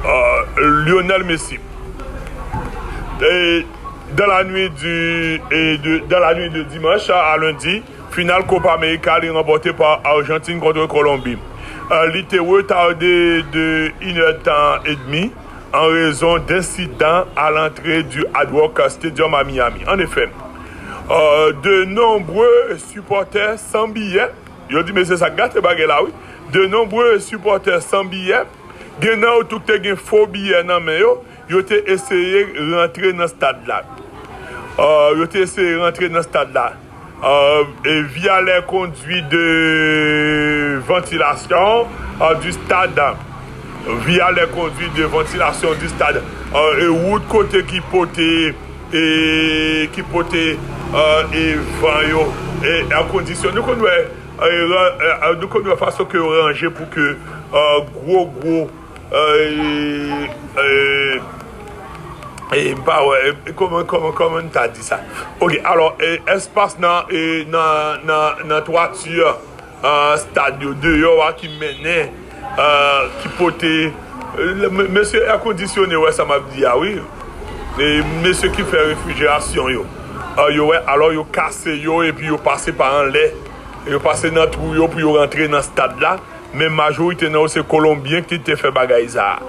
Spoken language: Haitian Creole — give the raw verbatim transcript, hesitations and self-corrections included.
Euh, Lionel Messi. Et dans la nuit du, et de, dans la nuit de dimanche à lundi, finale Copa América est remportée par Argentine contre Colombie. Euh, li te retardé de une heure de temps et demie en raison d'incidents à l'entrée du Hard Rock Stadium à Miami. En effet, euh, de nombreux supporters sans billets, yo di, mesye, sa gate bagay la, wi. De nombreux supporters sans billets, gen nan yo tou ki te gen fo biyè nan men yo, yo te eseye rantre nan stad la. Euh, yo te eseye rantre nan stad la. Euh, et via les conduits de ventilation, euh, du stade. Via les conduits de ventilation du stade. Euh, e wout kote ki pote, e ki pote, euh, e van yo, e air condition. Nou konn wè, e, ra- e, nou konn wè fason ke yo ranje pou ke, euh, gwo, gwo, euh, e, e, e, m pa wè, e, kòman, kòman, kòman m ta di sa? Ok, alò, e, espas nan, e, nan, nan, nan twati, euh, stad yo, deyò a ki mennen, euh, ki pote, euh, le- me- mesye air conditionné, wè sa m ap di a, wi. E mesye ki fè refrijerasyon yo, euh, yo wè, alò yo kase yo epi yo pase pa anlè. Yo pase nan twou yo pou yo rantre nan stad la. Men majorite nan yo se Kolonbyen ki te fè bagay sa a.